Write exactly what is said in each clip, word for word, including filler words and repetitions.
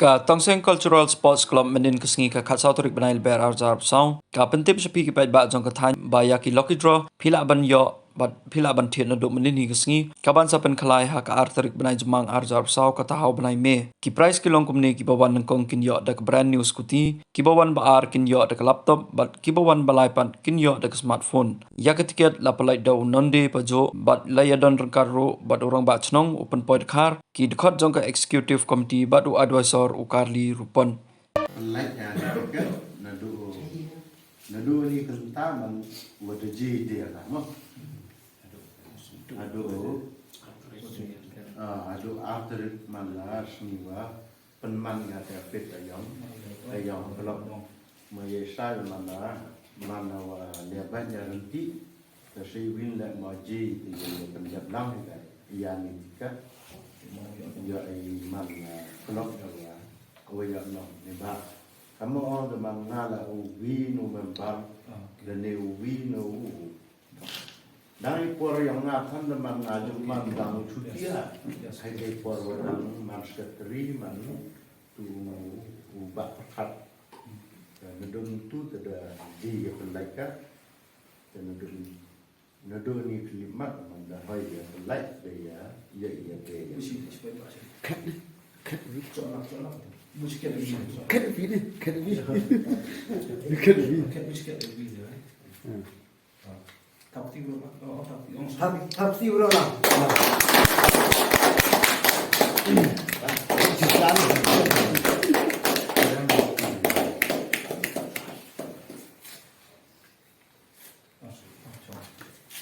Ka Tongseng Cultural Sports Club mynhynnin ka sngi ka khatsaw tarik bnai Lber arhajar arphew saw ka pyntip sha phi ki paidbah jong ka thaiñ ba ïa ki lucky draw phi lah ban ïoh bad phi lah ban thied naduh mynhynnin ka sngi, kaban sa pynkhalai ha ka ar tarik bnai Jymmang arhajar arphew saw kata ha u bnai May. Ki prize ki long kumne: kiba wan nyngkong kin ïoh da ka brand new scooty, kiba wan ba ar kin ïoh da ka laptop bad kiba wan ba lai pat kin ïoh da ka smartphone. Ïa ka tiket la pynlait da u Nonde Pajo bad la ïadon ryngkat ruh bad u Rangbah Chnong, u Pynpoi Dkhar, ki dkhot jong ka Executive Committee bad u advisor u Karli Rupon. Pynlait ïa ka tiket naduh, naduh ni kynta man wat da ji de la mo. Haduh, ah, haduh ar tarik man la shniwa pynman ïa ka pit ayong, ayong klok. Ma ye sai man la, man la wa le ban ïa renti, ka sai win le ma ji te ye pynjap lang ka ïa ni tiket. Ïa ai man la klok ïa wa, wa ïa no ni ba. Kamu ong de man nga la u wi nu member, de ne u wi nu u. Dang i por ïa nga kan de man nga ju man dang u chutia. Hai de por wa dang man secretary man tu u ba pyrkhat. Te na dum tu te da ji ïa pynlait ka. Te na dum, na dum ni khyllipmat man da hoi ïa pynlait de ïa, ïa, ïa de ïa. Cut, cut, cut, cut. Cut, cut, cut. Cut, cut.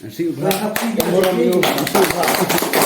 Sing Bhra. Moram yo, sing Bhra.